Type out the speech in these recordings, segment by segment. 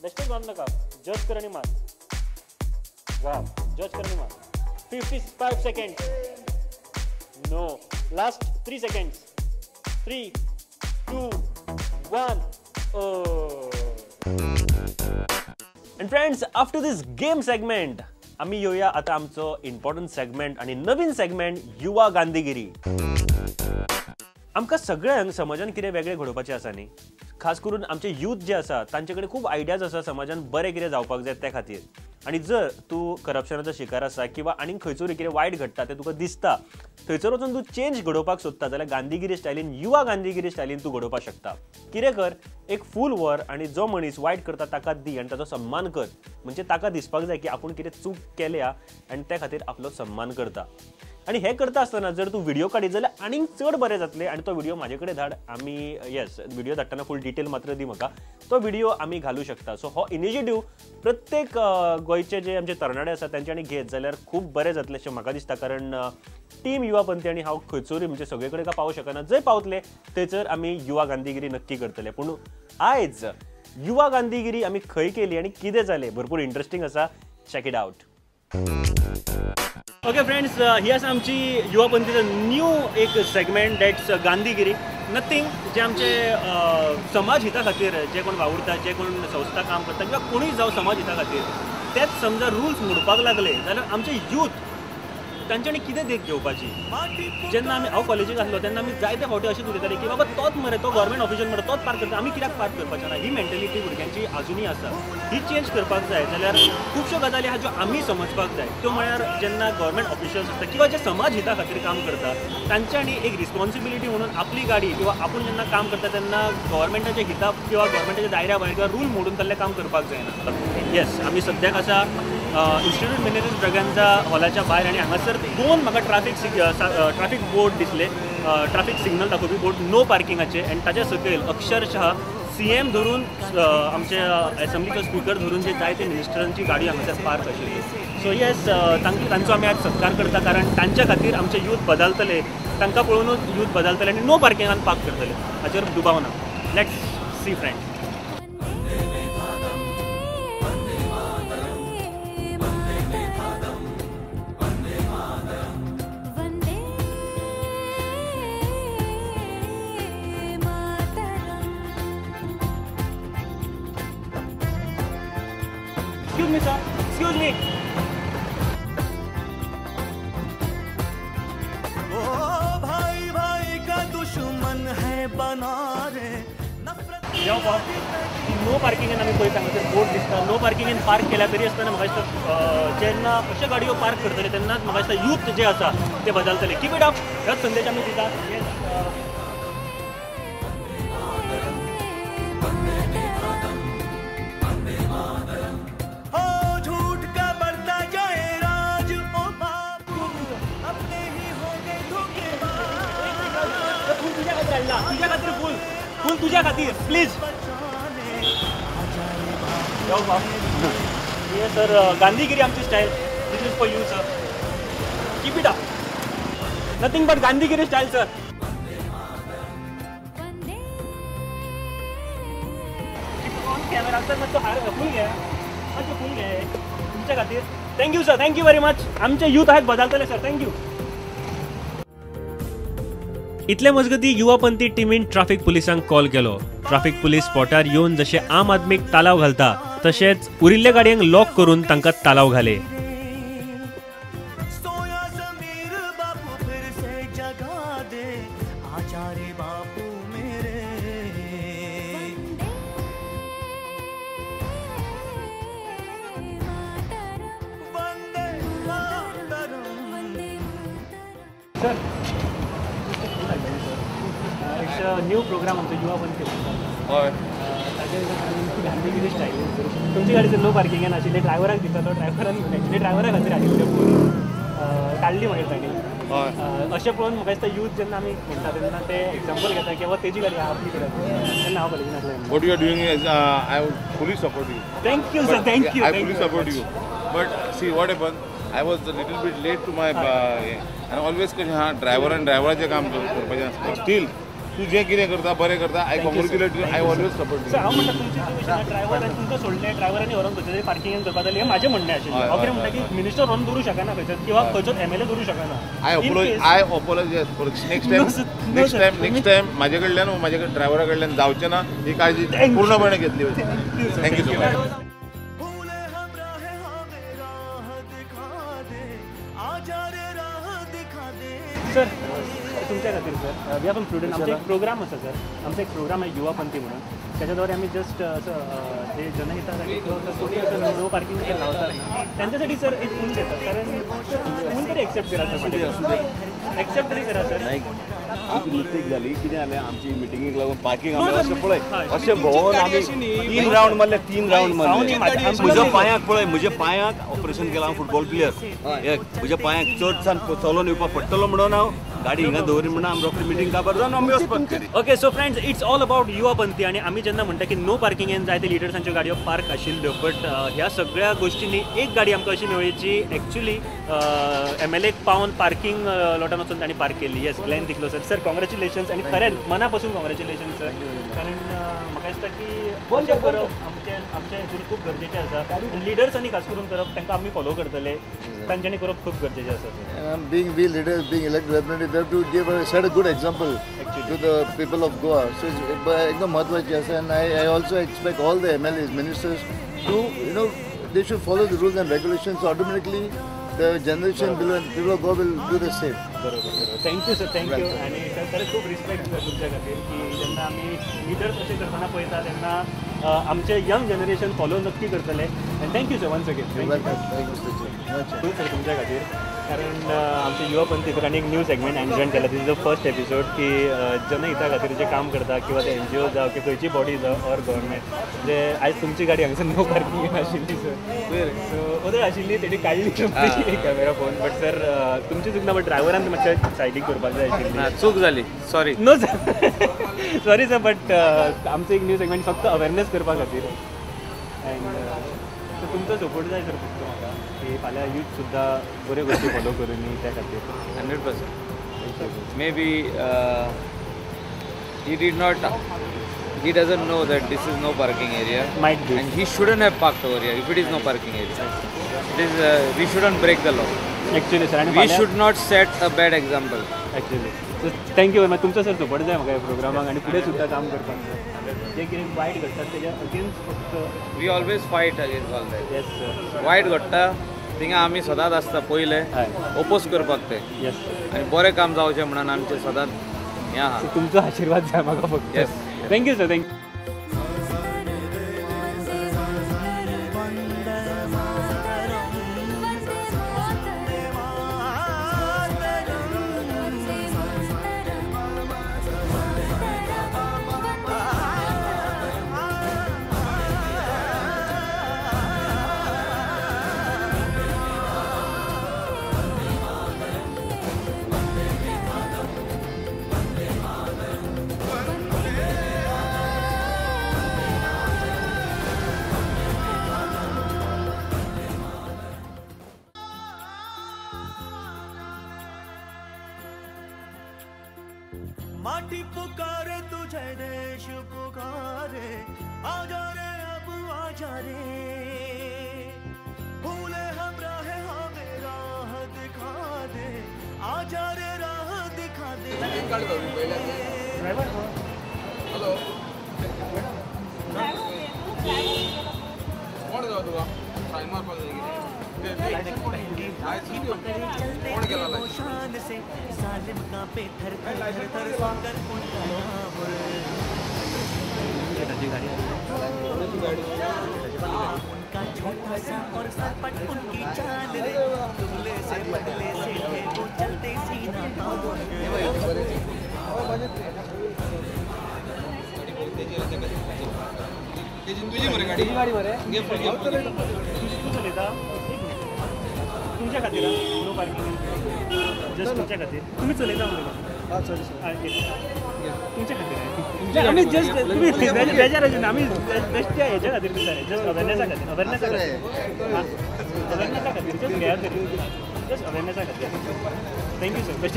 बेश्टेच मार नाका, जज कर आनी मार. वा, जज कर आनी मार. 55 seconds. No, last 3 seconds. 3, 2, 1. And friends, after this game segment आमी येवया आतां आमचो इम्पॉर्टंट सेगमेंट आनी नवीन सेगमेंट, युवा गांधीगिरी. आमकां सगळ्यांक समाजान कितें वेगळें घडोवपाचें आसा न्ही, खास करून आमचे यूथ जे आसा तांचे कडेन खूब आयडियाज आसा समाजान बरें कितें जावपाक जाय त्या खातीर. आनी जर तूं करप्शनाचो शिकार आसा किंवा आनीक खंयसरूय कितें वायट घडटा तें तुका दिसता, थंयसर वचून तूं चेंज घडोवपाक सोदता जाल्यार गांधीगिरी स्टायलीन, युवा गांधीगिरी स्टायलीन तूं घडोवपाक शकता. कितें कर, एक फूल व्हर आनी जो मनीस वायट करता ताका दी आनी ताचो सन्मान कर. म्हणजे ताका दिसपाक जाय की आपूण कितें चूक केल्या आनी त्या खातीर आपलो सन्मान करता. आनी हें करता आसतना जर तूं व्हिडियो काडीत जाल्यार आनीक चड बरें जातलें. आनी तो व्हिडियो म्हाजे कडेन धाड, आमी येस व्हिडियो धाडटना फूल डिटेल मात्र दी म्हाका, तो व्हिडियो आमी घालूं शकता. सो हो इनिशिएटीव प्रत्येक गोंयचे जे आमचे तरणाटे आसा तेंच्यांनी घेत जाल्यार खूब बरें जातलें अशें म्हाका दिसता. कारण टीम युवा पंथी आनी हांव खंयसरूय म्हणजे सगळे कडेन पावूं शकना, जंय पावतले थंयसर आमी युवा गांधीगिरी नक्की करतले. पूण आयज युवा गांधीगिरी आमी खंय केली आनी कितें जालें भरपूर इंट्रस्टींग आसा. Check it out. Okay friends, ही आसा आमची युवा पंथीचो न्यू एक सेगमेंट, that's Gandhigiri. Nothing, जे आमचे समाज हिता खातीर जे कोण वावुरता, जे कोण संस्था काम करता किंवा कोणूय जावं समाज हिता खातीर, तेच समजा रुल्स मोडपाक लागले जाल्यार आमचे यूथ तांच्यांनी कितें देख घेवपाची. जेन्ना आमी हांव कॉलेजीक आसलो तेन्ना आमी जायते फावटी अशेंच उलयताले की बाबा तोच मरे, तो गव्हर्मेंट ऑफिशियल मरे, तोच पार्क करता, आमी कित्याक पार्क करपाचें ना. ही मेंटेलिटी भुरग्यांची आजुनूय आसा. ही चेंज करपाक जाय जाल्यार खुबश्यो गजाली आहा ज्यो आमी समजपाक जाय. त्यो म्हळ्यार जेन्ना गव्हर्मेंट ऑफिशियल्स आसता किंवा जे समाज हिता खातीर काम करता तांच्यांनी एक रिस्पॉन्सिबिलिटी म्हणून आपली गाडी किंवा आपूण जेन्ना काम करता तेन्ना गव्हर्मेंटाच्या हिता किंवा गव्हर्मेंटाच्या दायऱ्या भायर किंवा रूल मोडून ताल्लें काम करपाक जायना. येस, आमी सद्याक आसा इन्स्टिट्यूट मिनेझीस ब्रागांझा हॉलाच्या भायर आनी हांगासर दोन म्हाका ट्राफीक बोर्ड दिसले, ट्राफीक सिग्नल दाखोवपी बोर्ड नो पार्किंगाचे. आनी ताच्या सकयल अक्षरशः सीएम धरून आमचे एसेंब्लीचो स्पिकर धरून जे जायते मिनिस्टरांची गाडी हांगासर पार्क आशिल्ली. सो येस, तांचो आमी आज सत्कार करता, कारण तांच्या खातीर आमचे यूथ बदलतले, तांकां पळोवनूच यूथ बदलतले आनी नो पार्किंगान पार्क करतले हाचेर दुबाव ना. Let's see friend. Excuse me, sir. Excuse me. ओ भाई भाई का दुश्मन है बना रे नफरत. नो पार्किंग आमी पळयता हांगासर बोर्ड दिसता नो पार्किंगेन पार्क केल्या तरी आसतना म्हाका दिसता जेन्ना अश्यो गाडयो पार्क करतले तेन्नाच म्हाका दिसता यूथ जे आसा ते बदलतले. कीप it up, ह्योच संदेश आमी दिता. तुझ्या खातीर फूल, फूल तुझ्या खातीर प्लीज. हे सर गांधीगिरी आमची style. This is for you sir. Keep it up. Nothing but Gandhigiri style sir. On camera sir, मातसो हार फूल घे, मातशें फूल घे तुमच्या खातीर. Thank you sir, thank you very much. आमचे यूथ आहेत बदलतले सर. Thank you. इतले मजगती युवा पंथी टिमीन ट्राफिक पुलिसांक कॉल केलो. ट्राफिक पुलीस स्पॉटार येवन जशे आम आदमीक तालाव घालता तशेंच उरिल्ल्या गाडयांक लॉक करून तांकां तालाव घाले. Sir, it's a new program आमचो युवा पंथी. हय, ताजेर गांधीगिरी स्टायल. तुमची गाडी नो पार्किंगान आशिल्ली, ड्रायव्हराक दिता तो ड्रायव्हरान एक्चुअली ड्रायव्हरा खातीर हाडिल्ले फूल काडली मागीर तांणी. अशें पळोवन म्हाका दिसता यूथ जेन्ना आमी म्हणटा तेन्ना ते एग्जाम्पल घेता की बाबा तेजी गाडी आपली कडेन, तेन्ना हांव कॉलेजीन आसलें. What you are doing is I would fully support you. Thank you sir, thank you. I fully support you. But see what happen, I was a little bit late to my and always कशें हा ड्रायव्हरान ड्रायव्हराचें काम करपाचें आसता. Still तूं जें कितें करता बरें करता. I congratulate you, I always support you. Sir हांव म्हणटा तुमचे ड्रायव्हर आनी तुमकां सोडलें, ड्रायव्हरांनी व्हरोन खंयच्या तरी पार्किंगान करपा जालें, हें म्हाजें म्हणणें आशिल्लें. हांव कितें म्हणटा की मिनिस्टर व्हरोन दवरूं शकना खंयसर किंवा खंयचोच एमएलए दवरूं शकना. I apologise for next time. Next time next time म्हाजे कडल्यान म्हाज्या ड्रायव्हरा कडल्यान जावचें ना ही काळजी पूर्णपणे घेतली. Thank you so much. Sir तुमच्या खातीर sir we are from Prudent. आमचो एक प्रोग्राम आसा सर, आमचो एक प्रोग्राम आहे युवा पंथी म्हणून. त्याच्याद्वारे आम्ही जस्ट असं जे जनहितासाठी किंवा असं नो पार्किंग लावतात त्यांच्यासाठी सर एक ऊन देतात. कारण ऊन तरी एक्सेप्ट करा सर, एक्सेप्ट तरी करा सर. मिस्टेक जाली कितें जालें आमची मिटिंगेक लागून पार्किंग अशें पळय अशें भोंवन आमी 3 रावंड मारले, 3 रावंड मारले. म्हज्या पांयाक पळय, म्हज्या पांयाक ऑपरेशन केलां, हांव फुटबॉल प्लेयर, म्हज्या पांयाक चड चलोन येवपाक पडटलो म्हणून हांव गाडी हिंगा दवरी म्हणून आमी रोखडी मिटींग काबार जावन आमी वचपाक तरी. Okay so friends, it's all about Yuva Panthi. आनी आमी जेन्ना म्हणटा की नो पार्किंगेन जायते लिडर्सांच्यो गाडयो पार्क आशिल्ल्यो, बट ह्या सगळ्या गोश्टींनी एक गाडी आमकां अशी मेळ्ळी जी एक्चुली एमएलएक पावन पार्किंग लॉटान वचून तांणी पार्क केली. Yes, Glenn Ticlo sir. Sir congratulations आनी खरेंच मना पासून कॉंग्रेच्युलेशन सर, कारण म्हाका दिसता की अशें करप आमचे आमच्या हितून खूब गरजेचें आसा. लिडर्सांनी खास करून करप, तांकां आमी फॉलो करतले, तांच्यांनी करप खूब गरजेचें आसा. Being we leaders, being elected representatives, we have to give a set a good example to the people of Goa. So it's एकदम महत्वाची आसा. And I also expect all the MLAs, ministers to, you know, they should follow the rules and regulations. Automatically the generation below and people of Goa will do the same. बरोबर. Thank you sir, thank you. आनी खरेंच खूब respect तुमच्या खातीर की जेन्ना आमी leaders अशें करतना पळयता तेन्ना आमचे यंग जनरेशन फॉलो नक्की करतले. आनी thank you sir once again. Thank you sir तुमच्या खातीर, कारण आमचे युवा पंथी आनी एक न्यू सेगमेंट हांवें जॉयन केला. This is the first episode की जनहिता खातीर जे काम करता किंवा ते एनजीओ जावं किंवा खंयची बॉडी जावं ऑर गव्हर्मेंट, जे आयज तुमची गाडी हांगासर नो पार्किंग आशिल्ली सर, सो ओदय आशिल्ली तेणी काडली तुमची कॅमेरा फोन. बट सर तुमची चूक ना, बट ड्रायव्हरान मातशें सायडीक करपाक जाय आशिल्ली. चूक जाली, sorry. No sir, sorry sir, but आमचो एक न्यू सेगमेंट फक्त अवेरनेस करपा खातीर. अँड सो तुमचो सपोर्ट जाय सर फक्त म्हाका की फाल्यां यूथ सुद्दां बऱ्यो गोश्टी फॉलो करूनी त्या खातीर. 100%. Maybe he did not, he doesn't know that this is no parking area. Might be. And he shouldn't have parked over here if it is no parking area. It is, we shouldn't break the law. Actually sir, we should not set a bad example. Actually. So thank you very much. तुमचो sir support जाय म्हाका ह्या प्रोग्रामाक आनी फुडें सुद्दां काम करपाक. जे कितें वायट घडटा तेज्या अगेन्स्ट फक्त we always fight against all that. Yes sir. वायट घडटा थिंगा आमी सदांच आसता पयले ओपोज करपाक ते. Yes sir. आनी बरें काम जावचें म्हणून आमचें सदांच हें आहा. तुमचो आशिर्वाद जाय म्हाका फक्त. Yes. Thank you sir, thank you. माटी पुकारे तुझे देश पुकारे, आजा रे अब आजा रे, भूले हम राह हमें राह दिखा दे, आजा रे राह दिखा दे. हॅलो कोण जाव तुका सायन मारपाक जाय कितें? शान से जालिम कांपे थर थर थर सुनकर उनका नाम उनका छोटा सा और सरपट उनकी चाल रे, दुबले से पतले से थे वो चलते सीना तान. तुमच्या खातीर नो पार्किंग जस्ट तुमच्या खातीर तुमी चलयता मरे? तुमच्या खातीर आमी जस्ट तुमी बेजार आशिल्ले, आमी बेश्ट हेच्या खातीर दिता, जस्ट अवेरनेसा खातीर, अवेरनेसा खातीर, अवेरनेसा खातीर जस्ट घेयात तरी, जस्ट अवेरनेसा खातीर. Thank you sir. बेश्ट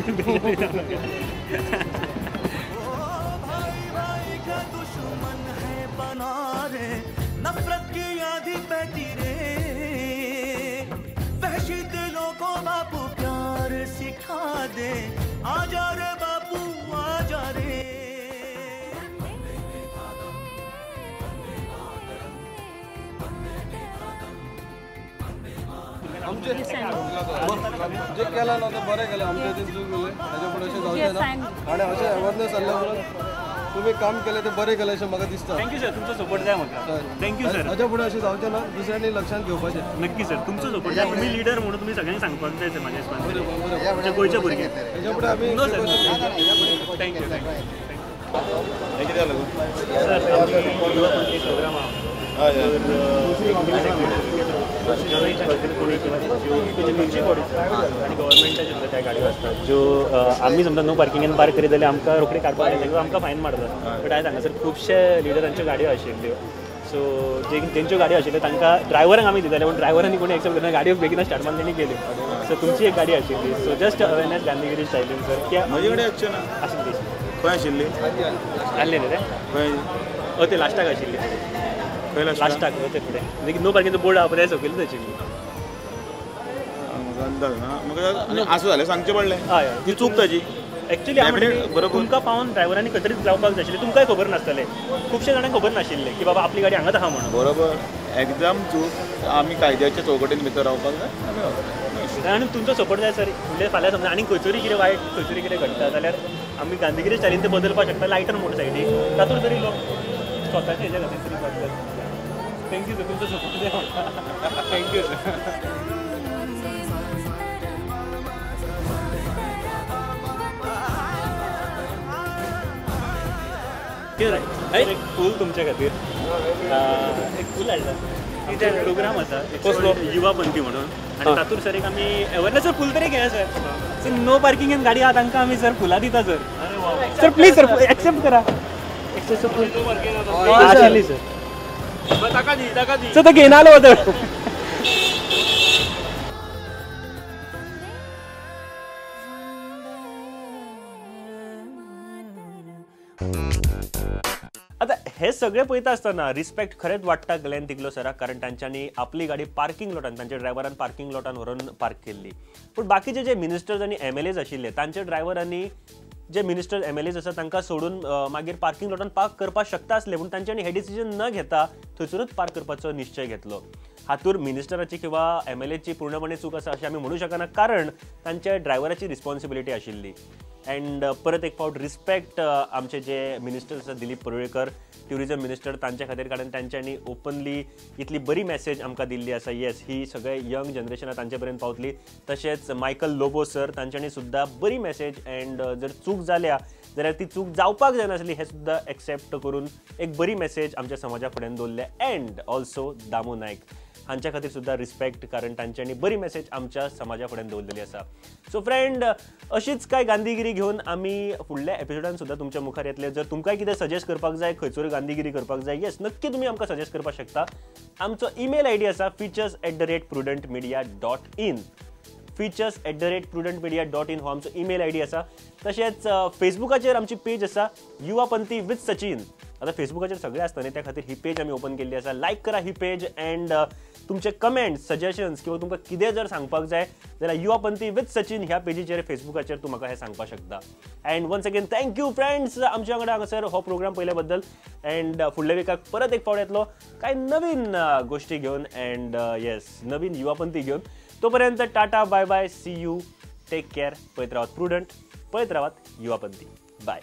नफरत की आंधी बहती रे, वहशी दिलों को बापू प्यार सिखा दे, आजा रे बापू आजा रे। आमचे जे केला ना ते बरें केलें, आमचे ते चूक जालें, ताच्या फुडें अशें जावचें ना आनी अशें अवेरनेस जाल्ल्या उपरांत तुमी काम केलें तें बरें केलें अशें म्हाका दिसता। Thank you sir, तुमचो सपोर्ट जाय म्हाका। Thank you sir. ताच्या फुडें अशें जावचें ना, दुसऱ्यांनी लक्षांत घेवपाचें। नक्की सर, तुमचो सपोर्ट जाय, तुमी लिडर म्हणून तुमी सगळ्यांक सांगपाक जाय सर म्हाज्या हिसपान, आमच्या गोंयच्या भुरग्यांक। ताच्या फुडें आमी no sir, thank you thank you sir. आमची प्रोग्राम आहा आनी गव्हर्मेंटाच्यो सुद्दां त्या गाडयो आसतात ज्यो आमी समजा नो पार्किंगान पार्क करीत जाल्यार आमकां रोखडे काडपाक जाय किंवा आमकां फायन मारतात। बट आयज हांगासर खुबशे लिडरांच्यो गाडयो आशिल्ल्यो, सो जेंच्यो गाडयो आशिल्ल्यो तांकां ड्रायव्हरांक आमी दिताले, पूण ड्रायव्हरांनी कोणी एक्सेप्ट करना, गाडयो बेगीन स्टार्ट मारून तेणी गेल्यो। सो तुमची एक गाडी आशिल्ली, सो जस्ट अवेरनेस गांधीगिरी स्टायलीन सर। म्हजे कडेन आसचें ना, आशिल्ली खंय आशिल्ली? आसले न्ही ते खंय? हय ते लास्टाक आशिल्ली, लास्टाक ते फुडें नो पार्किंगचो बोर्ड आहा पळय सकयलूच आशिल्ली। म्हाका अंदाज ना, म्हाका आसूं जालें सांगचें पडलें, हय ती चूक ताजी एक्चुअली। बरोबर तुमकां पावोन ड्रायव्हरांनी खंय तरी लावपाक जाय आशिल्लें, तुमकांय खबर नासतलें, खुबशे जाणांक खबर नाशिल्लें की बाबा आपली गाडी हांगाच आहा म्हणून। बरोबर, एकदम चूक, आमी कायद्याच्या चौकटीन भितर रावपाक जाय आनी तुमचो सपोर्ट जाय सर। म्हणजे फाल्यां समजा आनी खंयसरूय कितें वायट खंयसरूय कितें घडटा जाल्यार आमी गांधीगिरी स्टायलीन ते बदलपाक शकता, लायटर मोड सायडीक तातूंत तरी लोक स्वताच्या हेज्या खातीर तरी बदलत। Thank you sir, तुमचो सपोर्ट जाय म्हाका। Thank you sir. एक फूल तुमच्या खातीर, एक फूल हाडला, प्रोग्राम आसा कसलो युवा पंथी म्हणून, आनी तातूंत सर एक आमी अवेरनेस सर फूल तरी घेया सर। सर नो पार्किंगेन गाडी आहा तांकां आमी सर फुलां दिता sir. Sir please sir accept करा। आशिल्ली सर, सर तो घेयना आलो तर। आतां हे सगळे पळयता आसतना रिस्पेक्ट खरेंच वाडटा ग्लॅन तिगलो सराक, कारण तांच्यांनी आपली गाडी पार्किंग लॉटान, तांच्या ड्रायव्हरान पार्किंग लॉटान व्हरून पार्क केल्ली। पूण बाकीचे जे मिनिस्टर्स आनी एमएलएज आशिल्ले तांच्या ड्रायव्हरांनी जे मिनिस्टर्स एमएलएज आसा तांकां सोडून मागीर पार्किंग लॉटान पार्क करपाक शकता आसले, पूण तांच्यांनी हे डिसिजन न घेता थंयसरूच पार्क करपाचो निश्चय घेतलो। हातूर मिनिस्टराची किंवा एमएलएची पूर्णपणे चूक आसा अशें आमी म्हणू शकना, कारण तांच्या ड्रायव्हराची रिस्पॉन्सिबिलिटी आशिल्ली। एंड परत एक फावट रिस्पेक्ट आमचे जे मिनिस्टर्स आसा दिलीप परुळेकर ट्युरिजम मिनिस्टर तांच्या खातीर, कारण तांच्यांनी ओपनली इतली बरी मॅसेज आमकां दिल्ली आसा। येस, ही सगळे यंग जनरेशनां तांचे पर्यंत पावतली। तशेंच मायकल लोबो सर तांच्यांनी सुद्दां बरी मॅसेज एंड जर चूक जाल्या जाल्यार ती चूक जावपाक जायनासली हें सुद्दां एक्सेप्ट करून एक बरी मॅसेज आमच्या समाजा फुड्यान दवरल्या। एंड ऑल्सो दामू नायक हांच्या खातीर सुद्दां रिस्पेक्ट, कारण तांच्यांनी बरी मॅसेज आमच्या समाजा फुड्यान दवरलेली आसा। सो फ्रेंड, अशीच काय गांधीगिरी घेवन आमी फुडल्या एपिसोडान सुद्दां तुमच्या मुखार येतले। जर तुमकां कितें सजेस्ट करपाक जाय, खंयसर गांधीगिरी करपाक जाय, येस नक्की तुमी आमकां सजेस्ट करपाक शकता। आमचो ईमेल I D आसा features@prudentmedia.in, features@prudentmedia.in हो आमचो ईमेल I D आसा। तशेंच फेसबुकाचेर आमची पेज आसा युवा पंथी विथ सचिन। आतां फेसबुकाचेर सगळें आसता न्ही, त्या खातीर ही पेज आमी ओपन केल्ली आसा। लायक करा ही पेज एंड तुमचे कमेंट्स, सजेशन्स किंवा तुमकां कितें जर सांगपाक जाय जाल्यार युवा पंथी विथ सचिन ह्या पेजीचेर फेसबुकाचेर तूं म्हाका हें सांगपाक शकता। And once again thank you friends आमच्या वांगडा हांगासर हो प्रोग्राम पळयल्या बद्दल। एंड फुडल्या विकाक परत एक फावट येतलो कांय नवीन गोश्टी घेवन एंड येस नवीन युवा पंथी घेवन। तोपर्यंत tata bye bye, see you, take care. पळयत रावात प्रुडंट, पळयत रावात युवा पंथी। बाय।